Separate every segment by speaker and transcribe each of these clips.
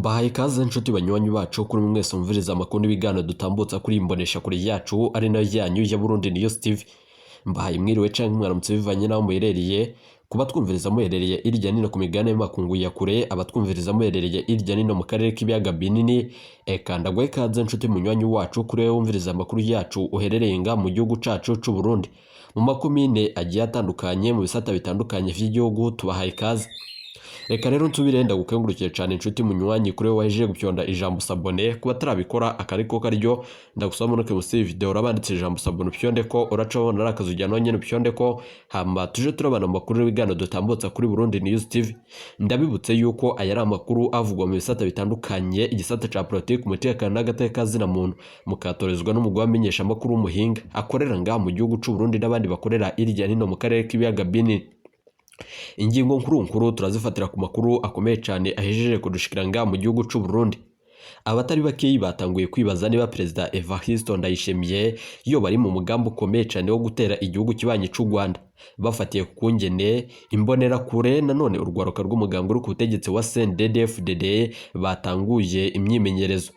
Speaker 1: Mbahaye ikaze nshuti banywanyi bacu, kuri mwese mwumviriza amakuru n'ibiganiro dutambutsa kuri iyi mboneshakure yacu, ari nayo yanyu ya Burundi News TV. Mbahaye mwiriwe canke mwaramutse bivanye n'aho muherereye, kuba twumviriza muherereye irya nino ku migabane y'amakungu ya kure, abatwumviriza muherereye irya nino mu karere k'ibiyaga binini. Eka ndaguhe ikaze nshuti munywanyi wacu, kuri wewe wumviriza amakuru yacu uherereye nga mu gihugu cacu c'u Burundi, mu makomine agiye atandukanye, mu bisata bitandukanye vy'igihugu, tubahaye ikaze. Reka rero nsubire ndagukengurukiye cyane inshuti munywanyi, kuri wowe wahejeje gupyonda ijambo s'abonner. Kuba atarabikora akariko karyo, ndagusaba munuke musi iyi video urabanditse ijambo s'abonner, upyonde ko uraca ubona ari akazu ujya nonyene, upyonde ko, hama tuje turabana amakuru n'ibiganiro dutambutsa kuri Burundi News TV. Ndabibutse yuko aya ari amakuru avugwa mu bisata bitandukanye, igisata ca politiki, umutekano n'agateka zina muntu, mukatorezwa n'umugwi w'amenyesha amakuru w'umuhinga akorera ngaha mu gihugu c'u Burundi n'abandi bakorera irya nino mu karere k'ibiyaga binini. Ingingo nkuru nkuru turazifatira ku makuru akomeye cyane ahejeje kudushikira ngaha mu gihugu c'u Burundi. Abatari bakeyi batanguye kwibaza niba Perezida Evariste Ndayishimiye yo bari mu mugambi ukomeye cyane wo gutera igihugu kibanyi c'u Rwanda, bafatiye ku kungene imbonerakure nanone urwaruka rw'umugambwe uri ku butegetsi wa CNDD-FDD batanguye imyimenyerezo.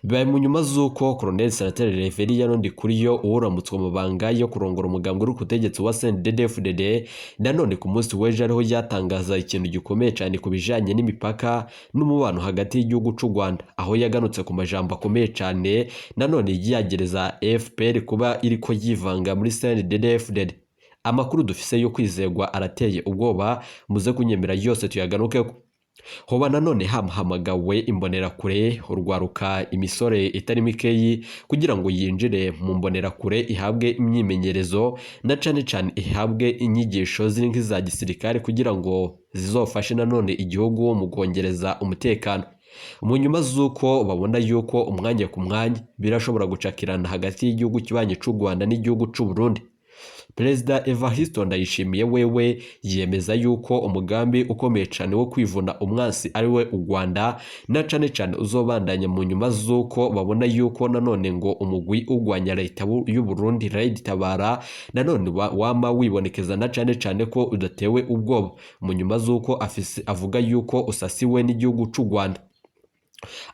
Speaker 1: Bibaye mu nyuma z'uko Colonel Senateri Reverien Ndikuriyo, uwuramutswe amabanga yo kurongora umugambwe uri ku butegetsi wa CNDD-FDD, nanone ku munsi w'ejo ariho yatangaza ikintu gikomeye cyane ku bijanye n'imipaka n'umubano hagati y'igihugu c'u Rwanda, aho yaganutse ku majambo akomeye cyane nanone yagereza FPR kuba iriko yivanga muri CNDD-FDD. Amakuru dufise yo kwizegwa arateye ubwoba, muze kunyemera yose tuyaganukeko. Hoba nanone hahamagawe imbonerakure, urwaruka, imisore itari mikeyi, kugira ngo yinjire mu mbonerakure, ihabwe imyimenyerezo na cane cane ihabwe inyigisho ziri nk'iza gisirikare, kugira ngo zizofashe nanone igihugu mu kongereza umutekano, mu nyuma z'uko babona yuko umwanya ku mwanya birashobora gucakirana hagati y'igihugu kibanyi c'u Rwanda n'igihugu c'u Burundi. Perezida Evariste Ndayishimiye wewe yemeza yuko umugambi ukomeye cyane wo kwivuna umwansi ari we u Rwanda, na cane cane uzobandanya, mu nyuma z'uko babona yuko nanone ngo umugwi ugwanya leta y'u Burundi, Red Tabara, nanone wama wibonekeza, na cane cane ko udatewe ubwoba, mu nyuma z'uko afise avuga yuko usasiwe n'igihugu c'u Rwanda.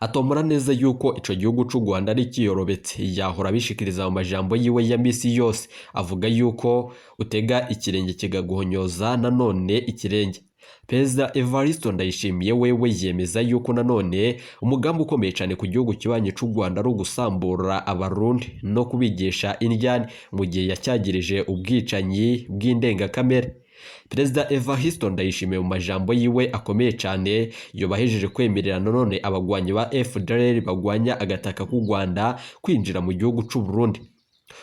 Speaker 1: Atombora neza yuko ico gihugu c'u Rwanda ari kiyorobetse, yahora abishikiriza mu majambo yiwe ya misi yose, avuga yuko utega ikirenge kikaguhonyoza nanone ikirenge. Perezida Evariste Ndayishimiye wewe yemeza yuko nanone umugambi ukomeye cyane ku gihugu kibanyi c'u Rwanda ari ugusambura Abarundi no kubigisha indyane, mu gihe yacyagirije ubwicanyi bw'indengakamere. Perezida Evariste Ndayishimiye mu majambo yiwe akomeye cyane yobahejeje kwemerera nanone abagwanyi ba FDLR bagwanya agataka k'u Rwanda kwinjira mu gihugu c'u Burundi.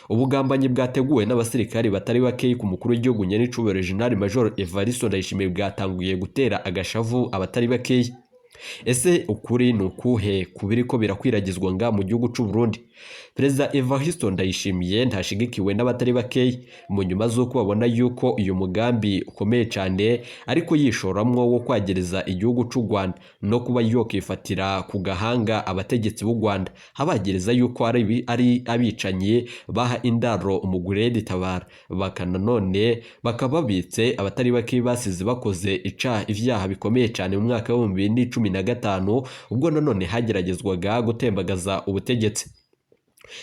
Speaker 1: Ubugambanyi bwateguwe n'abasirikari batari bakeyi ku mukuru w'igihugu nyenicubahiro General Major Evariste Ndayishimiye bwatanguye gutera agashavu abatari bakeyi. Ese ukuri ni ukuhe kubiri ko birakwiragizwa nga mu gihugu c'u Burundi? Perezida Evariste Ndayishimiye ntashigikiwe n'abatari bakeyi, mu nyuma z'uko babona yuko uyu mugambi ukomeye cyane ariko yishoramwo wo kwagereza igihugu c'u Rwanda no kuba yokifatira ku gahanga abategetsi b'u Rwanda, abagereza yuko ari abicanyi baha indaro umugwi Red Tabara, bakananone bakaba babitse abatari bake basize bakoze ica ivyaha bikomeye cyane mu mwaka wa 2015, ubwo nanone hageragezwaga gutembagaza ubutegetsi.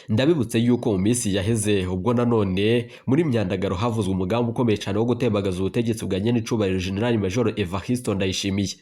Speaker 1: Ndabibutse yuko mu minsi yaheze, ubwo nanone muri myandagaro havuzwe umugambi ukomeye cyane wo gutembagaza ubutegetsi bwa nyenicubahiro General Major Evariste Ndayishimiye,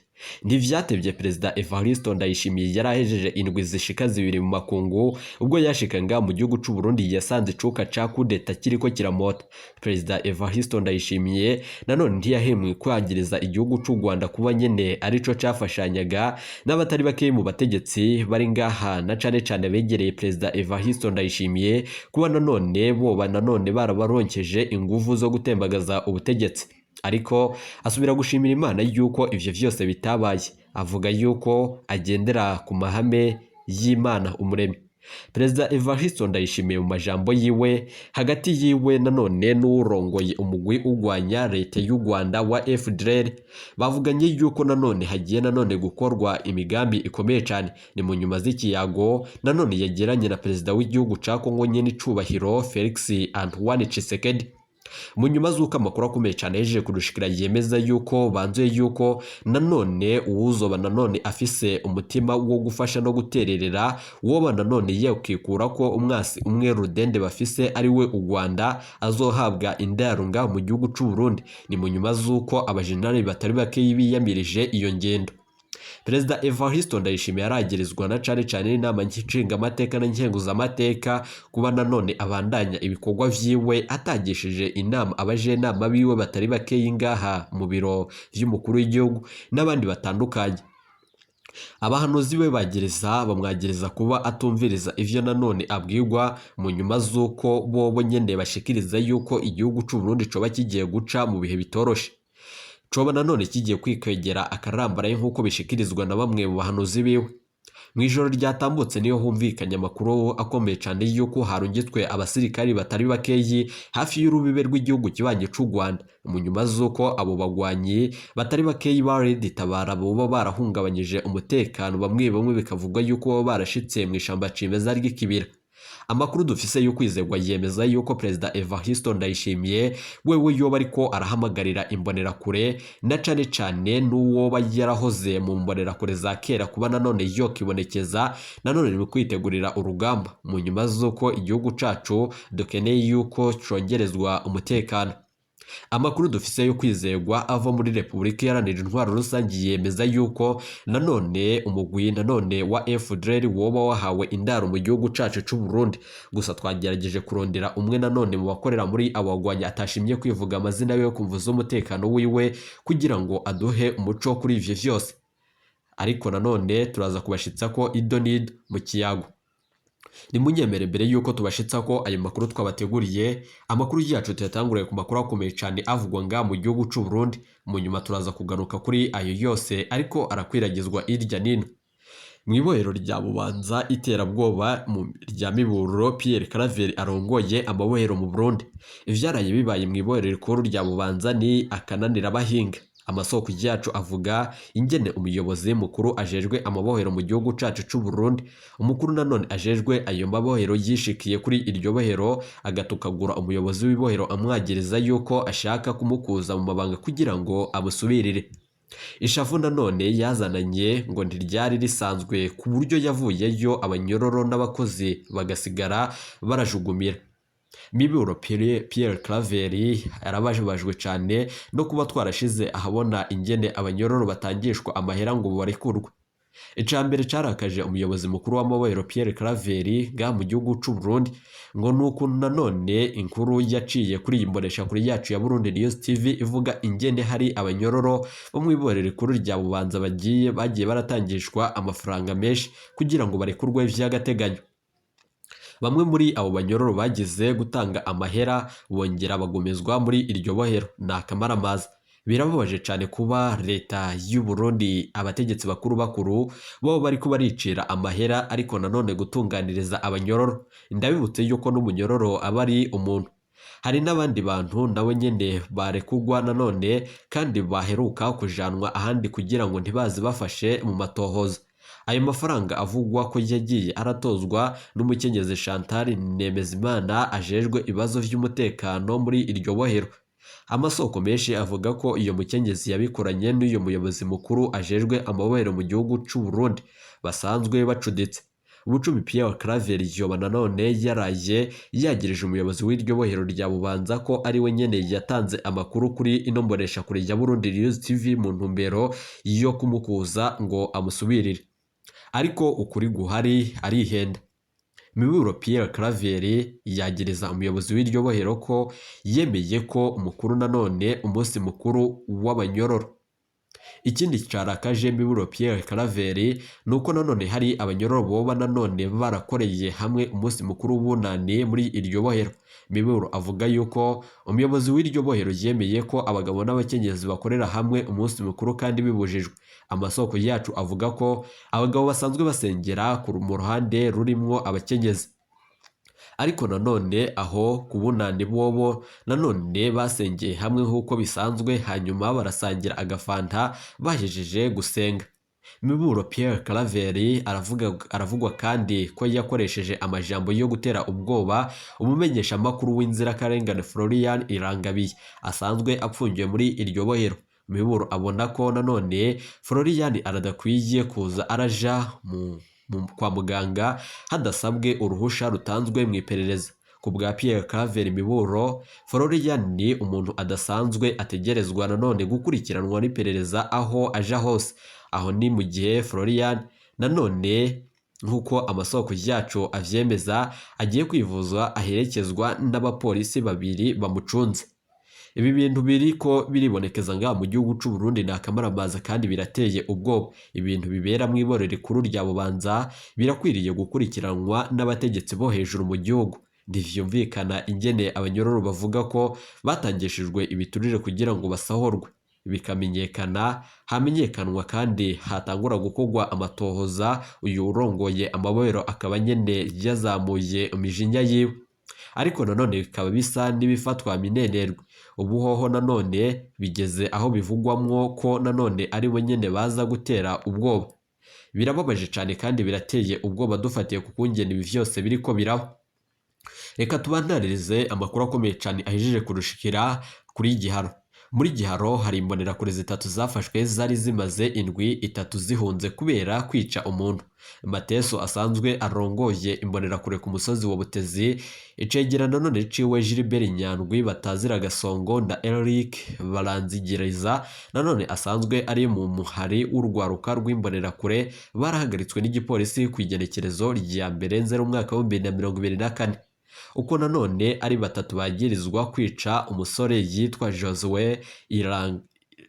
Speaker 1: ntivyatevye Perezida Evariste Ndayishimiye yari ahejeje indwi zishika 2 mu makungu. Ubwo yashika nga mu gihugu c'u Burundi, yasanze icuka ca kudeta kiriko kiramota. Perezida Evariste Ndayishimiye nanone ntiyahemwe kwangiriza igihugu c'u Rwanda kuba nyene arico cafashanyaga n'abatari bake mu bategetsi bari ngaha, na cane cane begereye Perezida Evariste Ndayishimiye, kuba nanone boba nanone barabaronkeje inguvu zo gutembagaza ubutegetsi. Ariko asubira gushimira Imana yuko ivyo vyose bitabaye, avuga yuko agendera ku mahame y'Imana umuremyi. Perezida Evariste Ndayishimiye mu majambo yiwe, hagati yiwe nanone n'uwurongoye umugwi ugwanya leta y'u Rwanda wa FDLR, bavuganye yuko nanone hagiye nanone gukorwa imigambi ikomeye cyane. Ni mu nyuma z'ikiyago nanone yegeranye na perezida w'igihugu ca Kongo nyene icubahiro Felix Antoine Tshisekedi. Mu nyuma z'uko amakuru akomeye cyane yejeje kudushikira yemeza yuko banzuye yuko nanone uwuzoba nanone afise umutima wo gufasha no gutererera woba nanone yokikura ko umwasi umwe rudende bafise ari we u Rwanda azohabwa indaro ngaho mu gihugu c'u Burundi. Ni mu nyuma z'uko abajenerali batari bake biyamirije iyo ngendo. Perezida Evariste Ndayishimiye aragirizwa na cane cane n'inama nshingamateka na nkenguzamateka kuba nanone abandanya ibikorwa vyiwe atagishije inama abajenama biwe batari bakeyi ngaha mu biro vy'umukuru w'igihugu n'abandi batandukanye. Abahanuzi be bagiriza bamwagiriza kuba atumviriza ivyo nanone abwirwa, mu nyuma z'uko bobo nyene bashikiriza yuko igihugu c'u Burundi coba kigiye guca mu bihe bitoroshe, coba nanone kigiye kwikwegera akarambaraye nk'uko bishikirizwa na bamwe mu bahanuzi biwe. Mu ijoro ryatambutse niyo humvikanye amakuru akomeye cyane y'uko harungitswe abasirikari batari bakeyi hafi y'urubibe rw'igihugu kibanyi c'u Rwanda, mu nyuma z'uko abo bagwanyi batari bakeyi ba Red Tabara boba barahungabanyije umutekano, bamwe bamwe bikavugwa yuko baba barashitse mu ishamba cimeza ry'ikibira. Amakuru dufise y'ukwizerwa yemeza yuko Perezida Evariste Ndayishimiye wewe yoba ariko arahamagarira imbonerakure na cane cane n'uwoba yarahoze mu mbonerakure za kera kuba nanone yokibonekeza nanone mu kwitegurira urugamba, mu nyuma z'uko igihugu cacu dukeneye yuko congerezwa umutekano. Amakuru dufise yo kwizerwa ava muri Repubulika Iharanira Intwaro Rusange yemeza yuko nanone umugwi nanone wa FDLR woba wahawe indaro mu gihugu cacu c'u Burundi. Gusa twagerageje kurondera umwe nanone mu bakorera muri abo bagwanyi atashimye kwivuga amazina yiwe kumva z'umutekano wiwe kugira ngo aduhe umuco kuri ivyo vyose, ariko nanone turaza kubashitsa ko ido n'ido mu kiyago. Nimunyemere mbere yuko tubashitsa ko ayo makuru twabateguriye, amakuru yacu tuyatanguriye ku makuru akomeye cyane avugwa nga mu gihugu c'u Burundi. Mu nyuma turaza kugaruka kuri ayo yose ariko arakwiragizwa irya nino. Mu ibohero rya Bubanza iterabwoba rya Miburo Pierre Claver arongoye amabohero mu Burundi. Ivyaraye bibaye mu ibohero rikuru rya Bubanza ni akananira abahinga. Amasoko yacu avuga ingene umuyobozi mukuru ajejwe amabohero mu gihugu cacu c'u Burundi, umukuru nanone ajejwe ayo mabohero yishikiye kuri iryo bohero agatukagura umuyobozi w'ibohero amwagiriza yuko ashaka kumukuza mu mabanga kugira ngo amusubirire. Ishavu nanone yazananye ngo ntiryari risanzwe ku buryo yavuyeyo abanyororo n'abakozi bagasigara barajugumira. Miburo Pierre Claver yarababajwe cyane no kuba twarashize ahabona ingene abanyororo batangishwa amahera ngo barekurwe. Icambere carakaje umuyobozi mukuru w'amabohero Pierre Claver nga mu gihugu c'u Burundi ngo nuko nanone inkuru yaciye kuri iyi mbonesha kuri yacu ya Burundi News TV ivuga ingene hari abanyororo bo mu ibohero rikuru rya Bubanza bagiye baratangishwa amafaranga menshi kugira ngo barekurwe vy'agateganyo. Bamwe muri abo banyororo bagize gutanga amahera bongera bagomezwa muri iryo bohero. Ni akamaramaza. Birababaje cyane kuba leta y'u Burundi abategetsi bakuru bakuru bo bariko baricira amahera ariko nanone gutunganiriza abanyororo. Ndabibutse yuko n'umunyororo aba ari umuntu. Hari n'abandi bantu nawe nyene barekugwa nanone kandi baheruka kujanwa ahandi kugira ngo ntibaze bafashe mu matohoza. Ayo mafaranga avugwa ko yagiye aratozwa n'umukenyezi Chantal Nemezimana ajejwe ibibazo vy'umutekano muri iryo bohero. Amasoko menshi avuga ko iyo mukenyezi yabikoranye n'uyu muyobozi mukuru ajejwe amabohero mu gihugu c'u Burundi basanzwe bacuditse. Bucumi Pierre Claver yoba nanone yaraye yagirije umuyobozi w'iryo bohero rya Bubanza ko ari we nyene yatanze amakuru kuri ino mbonesha kure ya Burundi News TV mu ntumbero yo kumukuza ngo amusubirire. Ariko ukuri guhari arihenda. Miburo Pierre Claver yagiriza umuyobozi w'iryo bohero ko yemeye ko umukuru nanone umunsi mukuru w'abanyororo. Ikindi carakaje Miburo Pierre Claver nuko nanone hari abanyororo boba nanone barakoreye hamwe umunsi mukuru w'ubunani muri iryo bohero. Miburo avuga yuko umuyobozi w'iryo bohero yemeye ko abagabo n'abakenyezi bakorera hamwe umunsi mukuru kandi bibujijwe. Amasoko yacu avuga ko abagabo basanzwe basengera mu ruhande rurimwo abakenyezi, ariko nanone aho ku bunani bobo nanone basengeye hamwe nk'uko bisanzwe, hanyuma barasangira agafanta bahejeje gusenga. Miburo Pierre Claver aravugwa kandi ko yakoresheje amajambo yo gutera ubwoba umumenyeshamakuru w'inzirakarengane Florian Irangabiye asanzwe apfungiwe muri iryo bohero. Miburo abona ko nanone Florian aradakwiye kuza araja kwa muganga hadasabwe uruhusha rutanzwe mu iperereza. Ku bwa Pierre Claver Miburo, Florian ni umuntu adasanzwe ategerezwa nanone gukurikiranwa n'iperereza aho aja hose. Aho ni mu gihe Florian nanone nk'uko amasoko yacu avyemeza agiye kwivuza aherekezwa n'abapolisi babiri bamucunze. Ibi bintu biriko biribonekeza ngaha mu gihugu c'u Burundi ni akamaramaza kandi birateye ubwoba. Ibintu bibera mw'iborero rikuru rya Bubanza birakwiriye gukurikiranwa n'abategetsi bo hejuru mu gihugu. Ntivyumvikana ingene abanyororo bavuga ko batangishijwe ibiturire kugira ngo basahorwe, bikamenyekana hamenyekanwa kandi hatangura gukorwa amatohoza. Uyu urongoye amabohero akaba nyene yazamuye imijinya yiwe, ariko nanone bikaba bisa n'ibifatwa minenerwe. Ubu hoho nanone bigeze aho bivugwamwo ko nanone ari bo nyene baza gutera ubwoba. Birababaje cane kandi birateye ubwoba dufatiye ku kungene ibi vyose biriko biraba. Reka tubandanirize amakuru akomeye cane ahejeje kurushikira kuri Giharo. Muri Giharo hari imbonerakure zitatu zafashwe zari zimaze indwi itatu zihunze kubera kwica umuntu. Mateso asanzwe arongoye imbonerakure ku musozi wa Butezi, icegera nanone ciwe Gilbert Nyandwi batazira Gasongo na Eric Baranzigiriza nanone asanzwe ari mu muhari w'urwaruka rw'imbonerakure barahagaritswe n'igipolisi ku igenekerezo rya mbere nzero umwaka w'ibihumbi bibiri na mirongo ibiri na kane. Uko nanone ari batatu bagirizwa kwica umusore yitwa Josue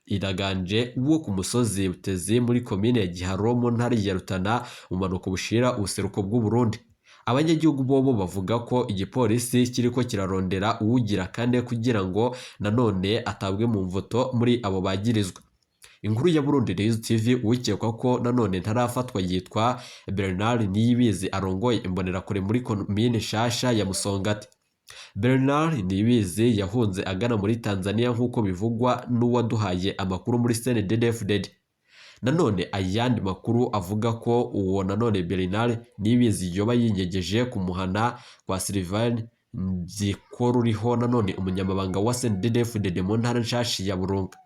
Speaker 1: Iraganje wo ku musozi Butezi muri komine ya Giharo mu ntara ya Rutana mu mpanuka bushira ubuseruko bw'u Burundi. Abanyagihugu bobo bavuga ko igipolisi kiriko kirarondera uwugira kane kugira ngo nanone atabwe mu mvuto muri abo bagirizwa. Inkuru ya Burundi News TV, uwikekwa ko nanone ntarafatwa yitwa Bernard Niyibizi arongoye imbonerakure muri komine Shasha ya Musongati. Bernard Niyibizi yahunze agana muri Tanzania nk'uko bivugwa n'uwaduhaye amakuru muri CNDD-FDD. Nanone ayandi makuru avuga ko uwo nanone Bernard Niyibizi yoba yinyegeje kumuhana kwa Sylvain Nzikoruriho nanone umunyamabanga wa CNDD-FDD mu ntara nshasha ya Burunga.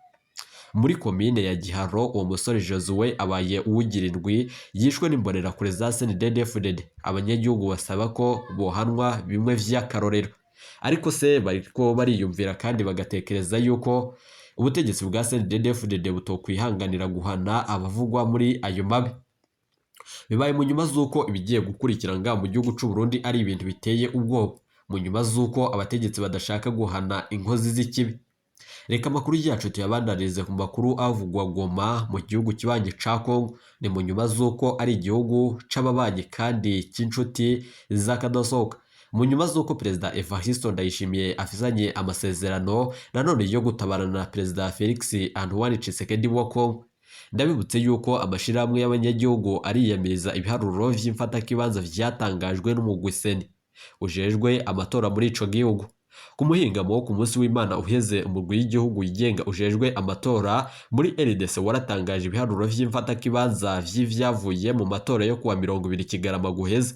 Speaker 1: Muri komine ya Giharo uwo musore Josue abaye uwugira indwi yishwe n'imbonerakure za CNDD-FDD. Abanyagihugu basaba ko bohanwa bimwe vy'akarorero. Ariko se bariko bariyumvira kandi bagatekereza yuko ubutegetsi bwa CNDD-FDD butokwihanganira guhana abavugwa muri ayo mabi. Bibaye mu nyuma z'uko ibigiye gukurikira ngaha mu gihugu c'u Burundi ari ibintu biteye ubwoba, mu nyuma z'uko abategetsi badashaka guhana inkozi z'ikibi. Reka amakuru yacu tuyabandanirize ku makuru avugwa Goma mu gihugu kibanyi ca Congo. Ni mu nyuma z'uko ari igihugu c'ababanyi kandi cy'inshuti z'akadasohoka. Mu nyuma z'uko Perezida Evariste Ndayishimiye afisanye amasezerano nanone yo gutabarana na Perezida Felix Antoine Tshisekedi wa Congo. Ndabibutse yuko amashirahamwe y'abanyagihugu ariyamiriza ibiharuro vy'imfatakibanza vyatangajwe n'umugwi CENI ujejwe amatora muri ico gihugu. Ku muhingamo wo ku munsi w'Imana uheze, umugwi w'igihugu wigenga ujejwe amatora muri RDC waratangaje ibiharuro vy'imfatakibanza vy'ivyavuye mu matora yo kuwa 20 Kigarama guheze.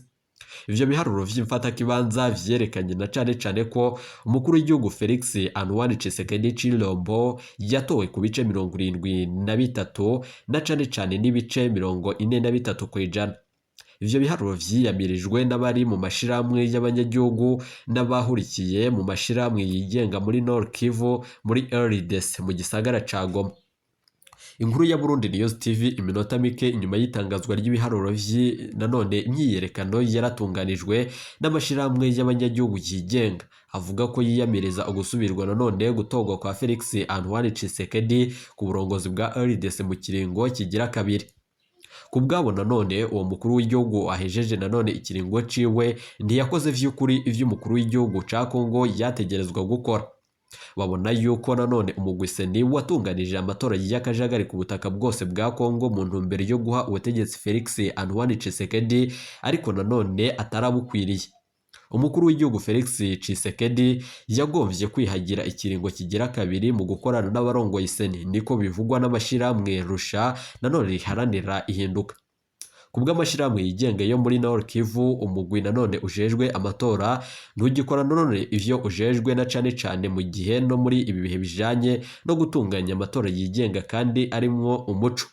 Speaker 1: Ivyo biharuro vy'imfatakibanza vyerekanye na cane cane ko umukuru w'igihugu Felix Antoine Tshisekedi Tshilombo yatowe ku bice 73 na cane cane n'ibice 43 kw'ijana. Ivyo biharuro vyiyamirijwe n'abari mu mashirahamwe y'abanyagihugu n'abahurikiye mu mashirahamwe yigenga muri Nord Kivu muri RDC mu gisagara ca Goma. Inkuru ya Burundi News TV, iminota mike inyuma y'itangazwa ry'ibiharuro nanone imyiyerekano yaratunganijwe n'amashirahamwe y'abanyagihugu yigenga avuga ko yiyamiriza ugusubirwa nanone gutorwa kwa Felix Antoine Tshisekedi ku burongozi bwa RDC mu kiringo kigira kabiri. Ku bwabo nanone uwo mukuru w'igihugu ahejeje nanone ikiringo ciwe ntiyakoze vy'ukuri ivy'umukuru w'igihugu ca Congo yategerezwa gukora. Babona yuko nanone umugwi CENI watunganije amatora y'akajagari ku butaka bwose bwa Congo mu ntumbero yo guha ubutegetsi Felix Antoine Tshisekedi, ariko nanone atarabukwiriye. Umukuru w'igihugu Felix Tshisekedi yagomvye kwihagira ikiringo kigira kabiri mu gukorana n'abarongoye CENI, niko bivugwa n'amashirahamwe Rusha nanone riharanira ihinduka. Kubw'amashirahamwe yigenga yo muri Nord Kivu, umugwi nanone ujejwe amatora ntugikora nanone ivyo ujejwe, na cane cane mu gihe no muri ibi bihe bijanye no gutunganya amatora yigenga kandi arimwo umuco.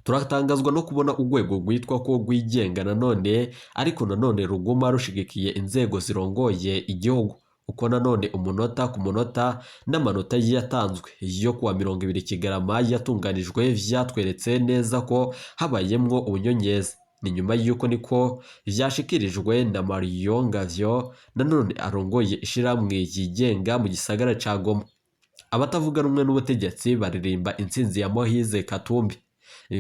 Speaker 1: Turatangazwa no kubona urwego rwitwa ko rwigenga nanone ariko nanone ruguma rushigikiye inzego zirongoye igihugu, uko nanone umunota ku munota n'amanota yatanzwe yo kuwa 20 Kigarama yatunganijwe vyatweretse neza ko habayemwo ubunyonyezi. Ni nyuma y'uko niko vyashikirijwe na Mario Ngavyo nanone arongoye ishirahamwe ryigenga mu gisagara ca Goma. Abatavuga rumwe n'ubutegetsi baririmba intsinzi ya Moise Katumbi.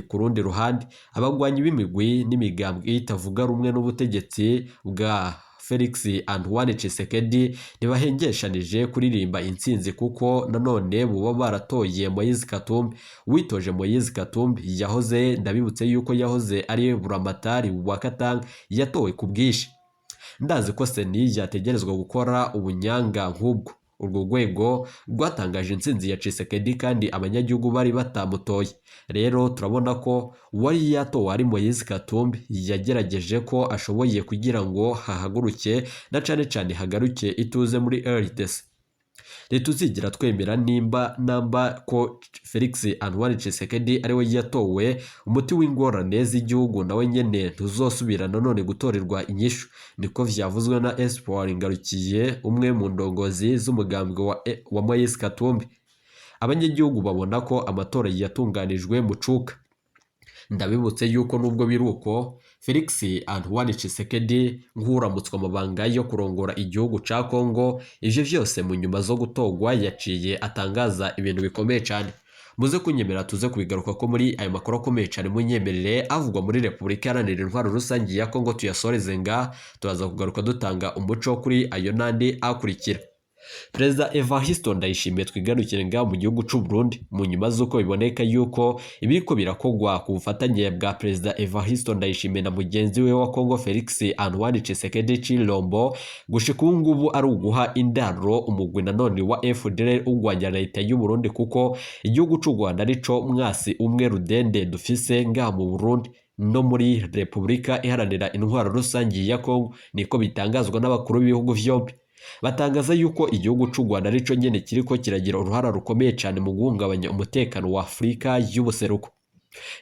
Speaker 1: Ku rundi ruhande, abagwanyi b'imigwi n'imigambwe itavuga rumwe n'ubutegetsi bwa Felix Antoine Tshisekedi ntibahengeshanije kuririmba intsinzi, kuko nanone buba baratoye Moise Katumbi. Witoje Moise Katumbi yahoze, ndabibutse yuko yahoze ari buramatari wa Katanga, yatowe ku bwinshi. Ndazi ko CENI yategerezwa gukora ubunyanga nk'ubwo. Urwo rwego rwatangaje intsinzi ya Tshisekedi kandi abanyagihugu bari batamutoye. Rero turabona ko uwari yatowe ari Moise Katumbi yagerageje ko ashoboye kugira ngo hahaguruke na cane cane hagaruke ituze muri RDC. Ntituzigira twemera nimba namba ko Felix Antoine Tshisekedi ariwe yatowe. Umuti w'ingorane z'igihugu nawe nyene ntuzosubira nanone gutorerwa inyishu, niko vyavuzwe na Espoir Ngarukiye, umwe mu ndongozi z'umugambwe wa Moise Katumbi. Abanyagihugu babona ko amatora yatunganijwe mu cuka. Ndabibutse yuko nubwo biruko, Felix Antoine Tshisekedi nk'uramutswa amabanga yo kurongora igihugu ca Congo, ivyo vyose mu nyuma zo gutorwa yaciye atangaza ibintu bikomeye cane. Muze kunyemera tuze kubigaruka ko muri ayo makuru akomeye cane, munyemerere avugwa muri Repubulika Iharanira Intwaro Rusange ya Congo tuyasoreze nga turaza kugaruka dutanga umuco kuri ayo n'andi akurikira. Perezida Evariste Ndayishimiye, twigarukire ngaha mu gihugu c'u Burundi, mu nyuma z'uko biboneka yuko ibiriko birakogwa ku bufatanye bwa Perezida Evariste Ndayishimiye na mugenzi we wa Congo Felix Antoine Tshisekedi Tshilombo, gushika ubu ngubu ari uguha indaro umugwi nanone wa FDLR ugwanya leta y'u Burundi, kuko igihugu c'u Rwanda arico mwasi umwe rudende dufise ngaha mu Burundi no muri Repubulika Iharanira Intwaro Rusange ya Congo, niko bitangazwa n'abakuru b'ibihugu vyombi. Batangaza yuko igihugu c'u Rwanda arico nyene kiriko kiragira uruhara rukomeye cane mu guhungabanya umutekano wa Afurika y'ubuseruko.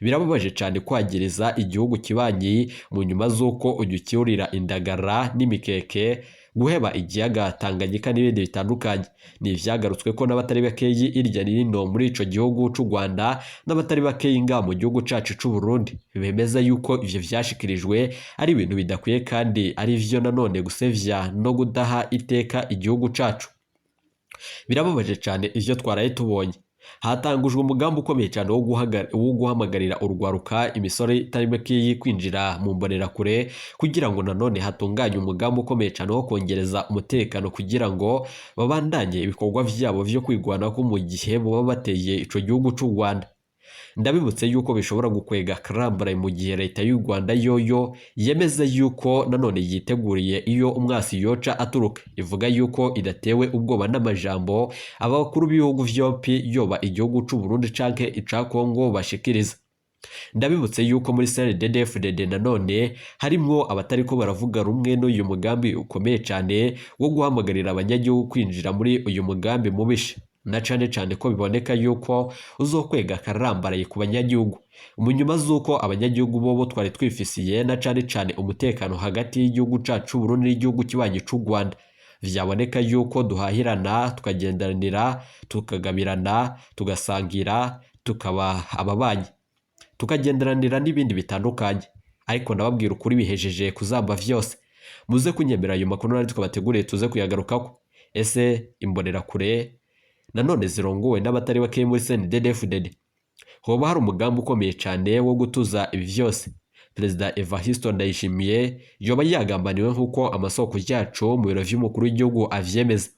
Speaker 1: Birababaje cane kwagiriza igihugu kibanyi mu nyuma z'uko ugicyurira indagara n'imikeke, guheba ikiyaga Tanganyika n'ibindi bitandukanye. Ni ivyagarutswe ko n'abatari bakeyi irya nino muri ico gihugu c'u Rwanda n'abatari bakeyi ngaha mu gihugu cacu c'u Burundi, bemeza yuko ivyo vyashikirijwe ari ibintu bidakwiye kandi ari vyo nanone gusevya no gudaha iteka igihugu cacu. Birababaje cane ivyo twaraye tubonye. Hatangujwe umugambi ukomeye cyane wo guhamagarira urwaruka, imisore itari mikeyi, kwinjira mu mbonerakure kugira ngo nanone hatunganye umugambi ukomeye cyane wo kongereza umutekano, kugira ngo babandanye ibikorwa vyabo vyo kwigwanako mu gihe boba bateye ico gihugu c'u Rwanda. Ndabibutse yuko bishobora gukwega karambaraye mu gihe leta y'u Rwanda yoyo yemeza yuko nanone yiteguriye iyo umwasi yoca aturuka, ivuga yuko idatewe ubwoba n'amajambo abakuru b'ibihugu vyompi, yoba igihugu c'u Burundi canke ica Congo, bashikiriza. Ndabibutse yuko muri CNDD-FDD nanone harimwo abatariko baravuga rumwe n'uyu mugambi ukomeye cane wo guhamagarira abanyagihugu kwinjira muri uyu mugambi mubisha, na cane cane ko biboneka yuko uzokwega karambaraye ku banyagihugu, mu nyuma z'uko abanyagihugu bobo twari twifisiye na cane cane umutekano hagati y'igihugu cacu Burundi n'igihugu kibanyi c'u Rwanda. Vyaboneka yuko duhahirana, tukagenderanira, tukagabirana, tugasangira, tukaba ababanyi, tukagenderanira n'ibindi bitandukanye. Ariko ndababwira ukuri, bihejeje kuzamba vyose. Muze kunyemera ayo makuru nari twabateguriye tuze kuyagarukako. Ese imbonerakure nanone zirongowe n'abatari bake muri CNDD-FDD, hoba hari umugambi ukomeye cane wo gutuza ibi vyose? Perezida Evariste Ndayishimiye yoba yagambaniwe nk'uko amasoko yacu mu biro vy'umukuru w'igihugu avyemeza.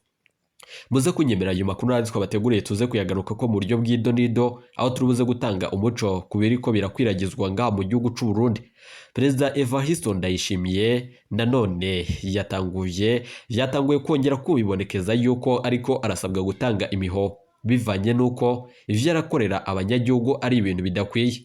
Speaker 1: Muze kunyemera ayo makuru n'ayandi twabateguriye tuze kuyagaruka ko mu buryo bw'idonido, aho turi buze gutanga umuco ku biriko birakwiragizwa ngaha mu gihugu c'u Burundi. Perezida Evariste Ndayishimiye nanone yatanguye kongera kubibonekeza yuko ariko arasabwa gutanga imiho bivanye n'uko ivyo arakorera abanyagihugu ari ibintu bidakwiye.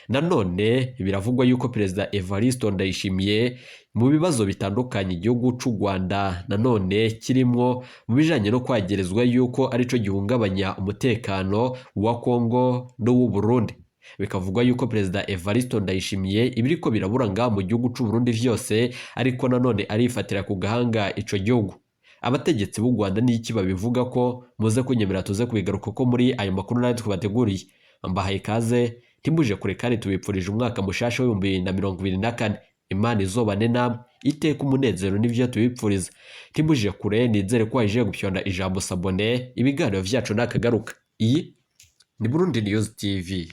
Speaker 1: Nanone biravugwa yuko Perezida Evariste Ndayishimiye mu bibazo bitandukanye igihugu c'u Rwanda nanone kirimwo mu bijanye no kwagerezwa yuko arico gihungabanya umutekano wa Kongo n'uw'u Burundi. Bikavugwa yuko Perezida Evariste Ndayishimiye ibiriko birabura ngaha mu gihugu c'u Burundi vyose ariko nanone arifatira ku gahanga ico gihugu. Abategetsi b'u Rwanda n'iki babivuga ko? Muze kunyemera tuze kubigaruka ko muri ayo makuru nayo twabateguriye. Mbahaye ikaze, ntimuje kure, kandi tubipfurije umwaka mushasha w'2024. Imana izobane namwe iteka, umunezero n'ivyo tubipfuriza. Ntimuje kure, nizere ko waje gupyonda ijambo s'abonner. Ibiganiro vyacu nakagaruka. Iyi ni Burundi News TV.